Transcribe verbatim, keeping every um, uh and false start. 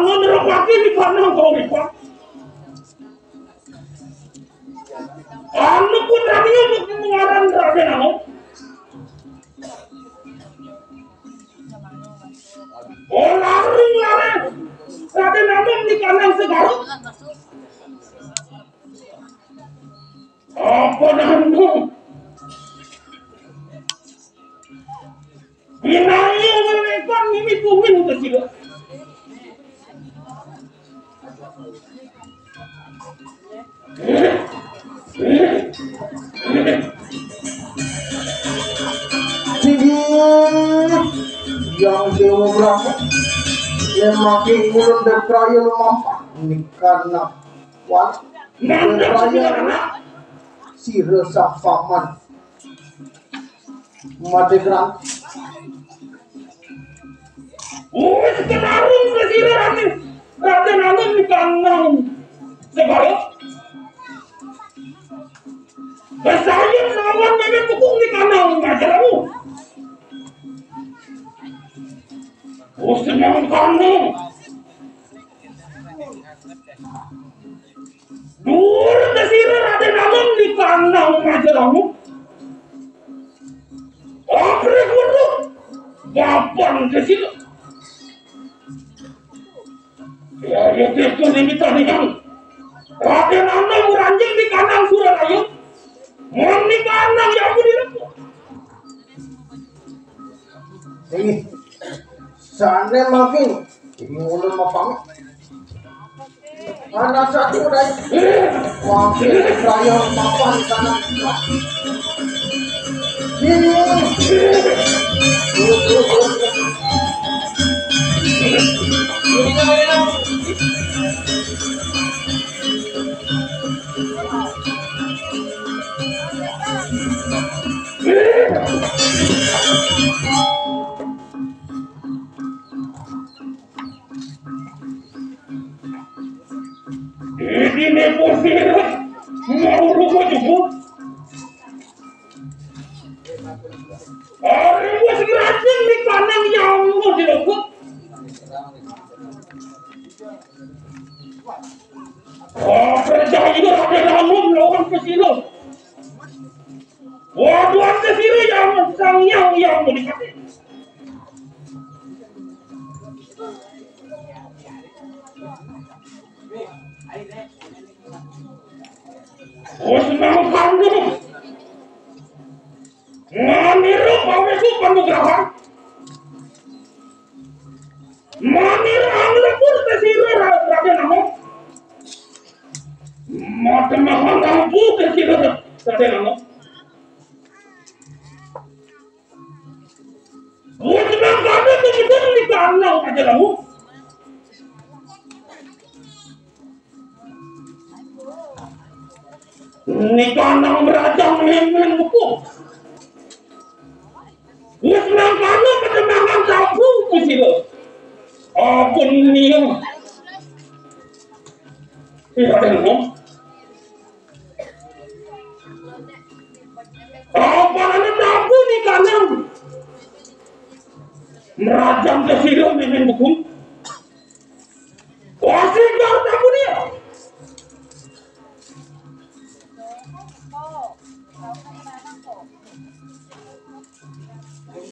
Anu nerepake di kanang kauripan. Anu putrane ngaran Raden Anom. Oh, larung lare Raden Anom di kanang Segaruk. Apa nanu? Binayo ngelekon mimi kumin ke sila. Tinggi yang dewa berapa? Yang makin ulun berkaya lumampah. Ini karena wah, berkaya anak si resah paman. Mati kerang. Wis kenarung ke sira Raden. Raden Anom di kanang Segaruk. Kesayan lawan nenek tukung di kanang Majaramu. Oh, senang kanang. Dur kesira Raden Anom di kanang Majaramu. Oke, guru. Gapan kesira. Ya, ya, itu dimitanihan. Raden Anom ranjing di kanang Suralayu. Mun di kanang ya aku di. Ini sana makin ini ulun mapamit. Anak satu dai. Makin raya mapan sana. Ini. Turun, turun, turun, turun. Ini, ini, ini. Ini nepo sira mau rupa juga. Ari wis racun di kanang yang mau dilebut. Oh, percaya ada lamun lawan pesilo. Waduh, ada sira yang sang yang yang mau dikasih. Wis nang kandung. Nganiro paweku panugrahan. Manir anglebur ke sira Ra-, Raden Anom. Matemahan ampu ke sira Raden Anom. Wis nang kandung kemudian di kanang aja kamu. Nika nang merajang mimin buku. Wis nang kana ketenangan kampung kusila. Ampun nia. Iya, dengar. Apa nana tabu nika nang? Merajang kesila mimin buku.